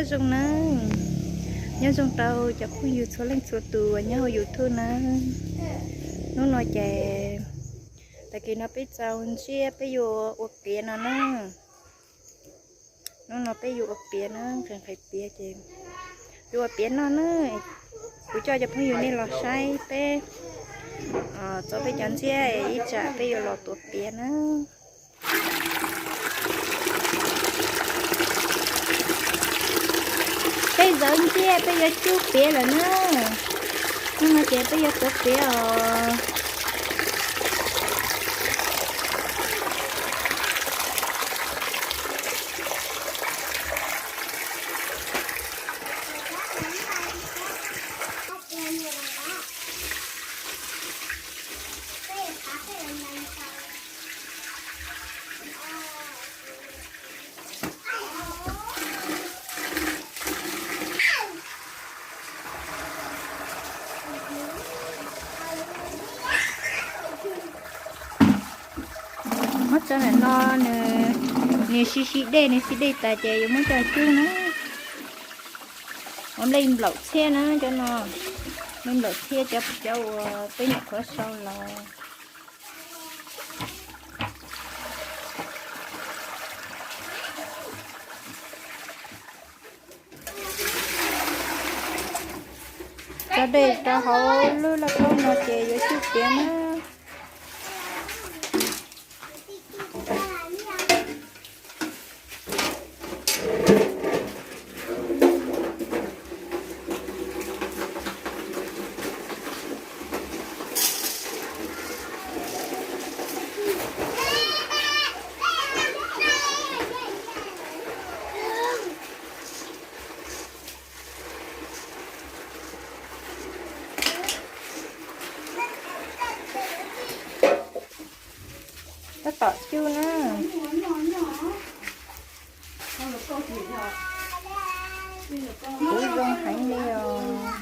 Zoo nawb, nyob zoo rau cov phooj ywg txhua leej txhua tus uas nyob hauv YouTube nawb. Hnub no ces tag kis no peb txaus ntsiab peb yuav ua piav no na. Hnub no peb yuav ua piav na, nqhis nqhis piav ces yuav ua piav noj na. Kuv coj cov phooj ywg nej los saib peb txaus peb cov ntsiab ib tsam peb yuav los tuav piav na. Peb zawv ntsiab peb yuav cub piav lawm na. Hnub no ces peb yuav tuav piav os. Muab tso ntawm no, nws sib sib dej, nws sib dej tas ces yuav muab coj cub na. Ua nplej nplaum txhiab na cov no, nplej nplaum txhiab cov, cov uas peb nyuam qhuav sau los. Tso dej rau hauv lub lauj kaub no ces yuav cub piav na. Tab tom cub na. Kuv zoo heev li os.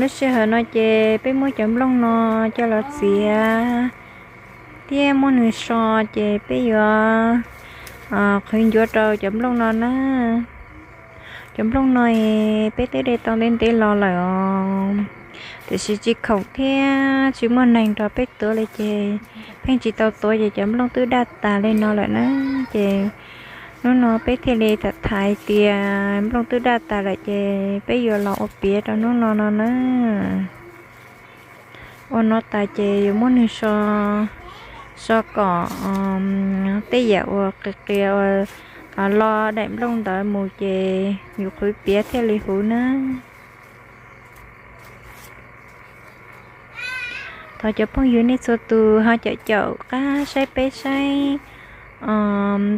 Lub sij hawm no ces peb muab cov nplooj no coj los txiav thiab muab nws so, ces peb yuav qhwv ncuav rau cov nplooj no na. Cov nplooj no peb twb de tau ntev ntev los lawm os, tiam sis tsis khoom thiab tsis muaj neeg nrog peb tuav li ces pheej tsis tau tuav ces cov nplooj twb daj tas li no lawm na. Ces hnub no peb thiaj li tham hais tias nplooj twb daj tas lawm ces peb yuav los ua piav rau hnub no no na. Ua no tas ces yuav muab nws so, so kom tej yam uas qias qias uas lo daim nplooj ntawd mus ces yus qhwv piav thiaj li huv na. Thov cov phooj ywg nej txhua tus ho caum caum qab saib peb saib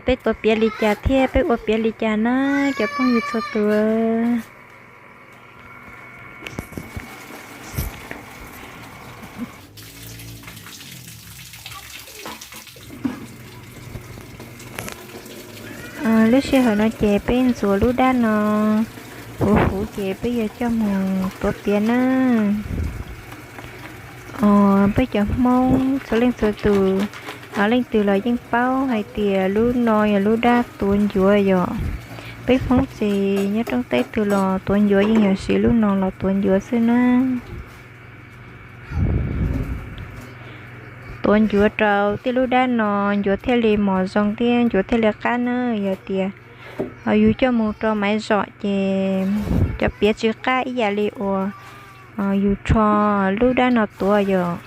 peb tuav piav li cas thiab peb ua piav li cas na cov phooj ywg txhua tus. Lub sij hawm no ces peb ntxuav lub dab no huv huv ces peb yuav coj mus tuav piav na. Peb cov Hmoob txhua leej txhua tus, leej twg los yeej paub hais tias lub no yog lub dab tuav ncuav yom. Peb Hmoob ces nyob roob teb twg los tuav ncuav yeej yog siv lub no los tuav ncuav xwb na. Tuav ncuav rau tej lub dab no ncuav thiaj li mos zoo thiab ncuav thiaj li qab na. Yog tias yus coj mus rau maiv zom ces cov piav tsis qab ib yam li uas yus rho lub dab no tuav yom.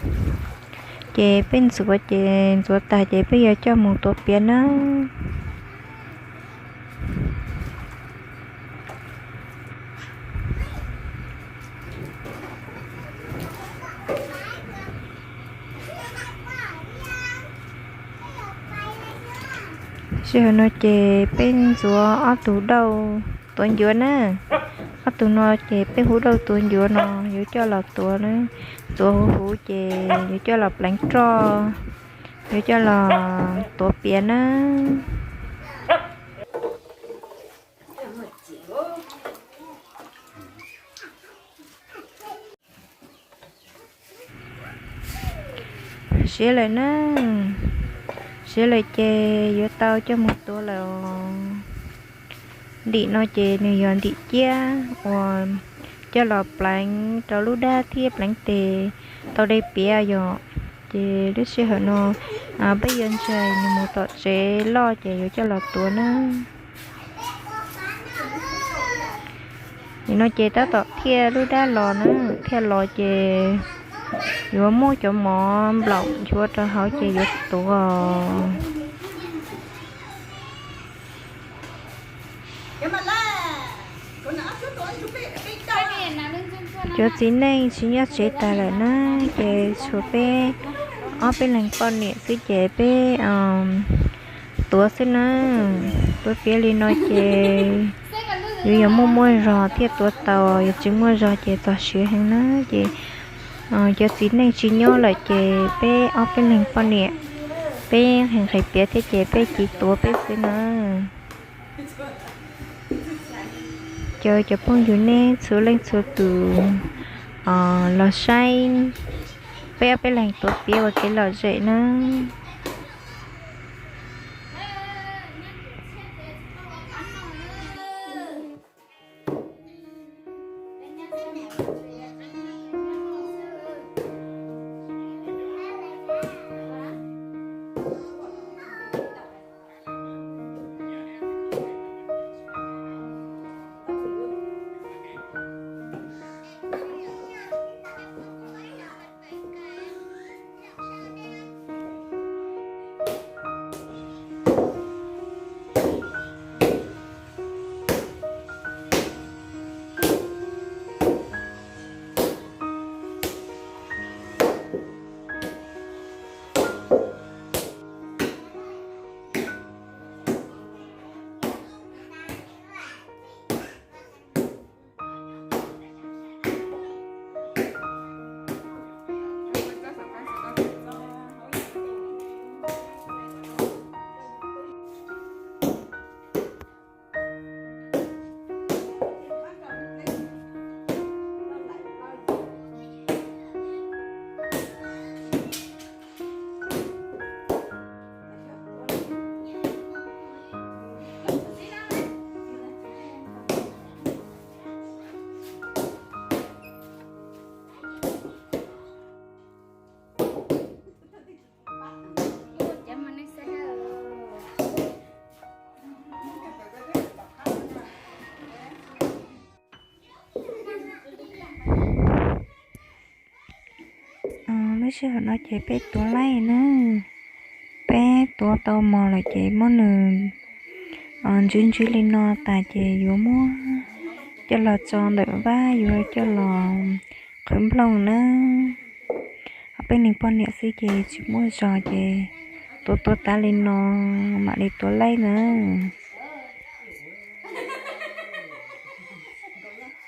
Ces peb ntxuav ces ntxuav tag ces peb yuav coj mus tuav piav na. Sij hawm no ces peb ntxuav ob tug dauj tuav ncuav na. Ob tug no ces peb hu dauj tuav ncuav no yuav coj los tuav na. Tuav huv huv ces yuav coj los pleev roj, yuav coj los tuav piav na. Siav lawm na, siav lawm ces yuav tau coj mus tuav lawm os. Ntim no ces nws yog ntim ciab uas coj los pleev rau lub dab thiab pleev tes tau dej piav yom. Ces lub sij hawm no peb yuav ntsais nws mus tom tsev loj ces yuav coj los tuav na. Nim no ces tab tom thiaj lub dab los na, thiaj los ces yuav muab cov mov nplaum nchuav rau hauv ces yuav tuav. Cov txiv neej tsis nyob tsev tas lawm na, ces tshuav peb ob peb leeg poj niam xwb ces peb tuav xwb na. Tuav piav li no ces yuav yog muaj muaj zog thiaj tuav tau, yog tsis muaj zog ces txog siav heev na. Ces cov txiv neej tsis nyob lawm ces peb ob peb leeg poj niam, peb nqhis nqhis piav thiab ces peb cia tuav peb xwb na. Caw cov phooj ywg neb txhua leej txhua tus los saib peb ob peb leeg tuav piav ua kev lom zem na. Lub sij hawm no ces peb tuav laij na, peb tuav tau mos lawm ces muab nws ntswv ntswv li no tas ces yuav muab coj los tso ntawm vab yuav coj los qhwv nplooj na. Ob peb neeg poj niam xwb ces tsis muaj zog ces tuav tuav tav li no mam li tuav laij na.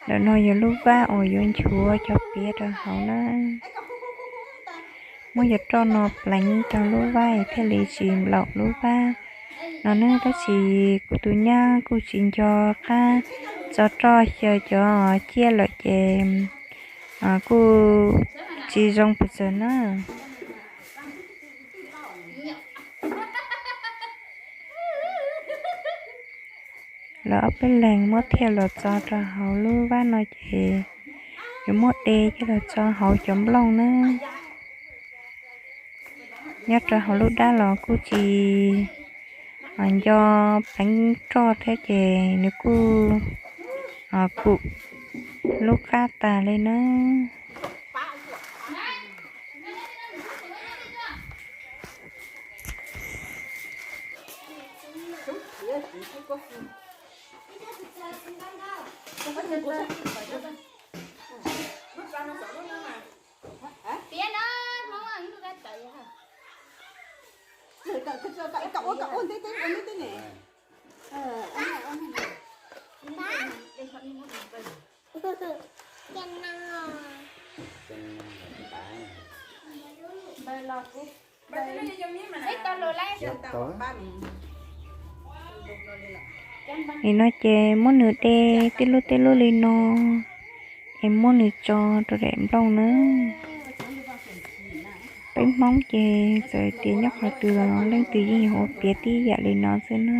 Ntawm no yog lub vab uas yuav nchuav cov piav rau hauv na. Muab cov roj no pleev rau lub vab thiaj li tsis nplaum lub vab no na. Tab sis kuv tus nyab kuj tsis nco qab tso roj xyaw cov ciaj lawm ces kuj tsis zoo pes tsawg na. Lawv ob peb leeg muab thiaj los tso rau hauv lub vab no ces yuav muab de coj los tso hauv cov nplooj na. Nyob rau hauv lub dab los kuj tsis nco pleev roj thiab ces nws kuj kum lub qab tas li na. Nim no ces muab nws de tej lub tej lub li no, es muab nws tso rau daim nplooj na. Peb Hmoob ces txawm tias nyob qhov twg los leej twg yeej yuav ua piav tib yam li no xwb na.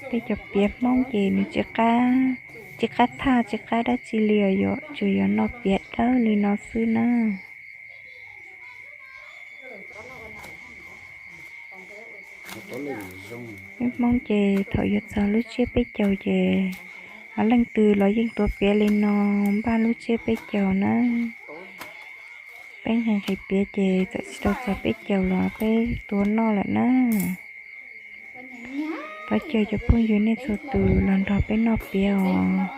Peb cov piav Hmoob ces nws tsis qab, tsis qab thaj tsis qab dab tsi li os, yog tsuas yog noj piav dawb li no xwb na. Peb Hmoob ces thaum yuav txog lub tsiab peb caug ces leej twg los yeej tuav piav li no, npaj lub tsiab peb caug na. Peb nqhis nqhis piav ces txawm tsis tau txog peb caug los peb tuav noj lawm na. Thov caw cov phooj ywg nej txhua tus los nrog peb noj piav os.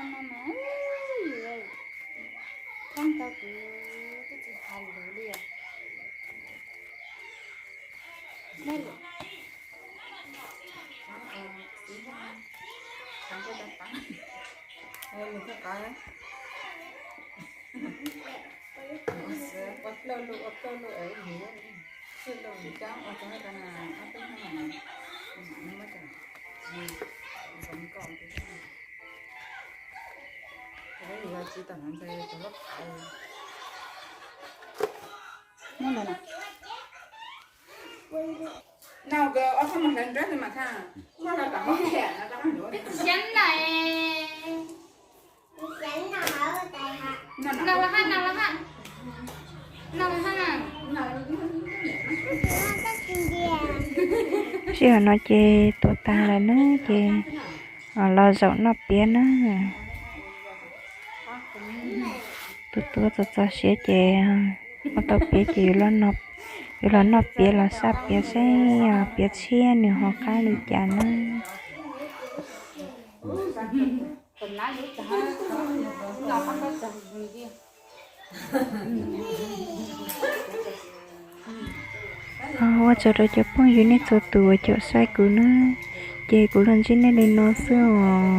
Sij hawm no ces tuav tag lawm na, ces los zaum noj piav na. Tus tuav txog txog siav ces ua tau piav ces yuav los noj piav los saj piav seb piav tshiab nws ho qab li cas na. Ua tsaug rau cov phooj ywg nej txhua tus uas caum saib kuv na, ces kuv los ntsib nej li no xwb os.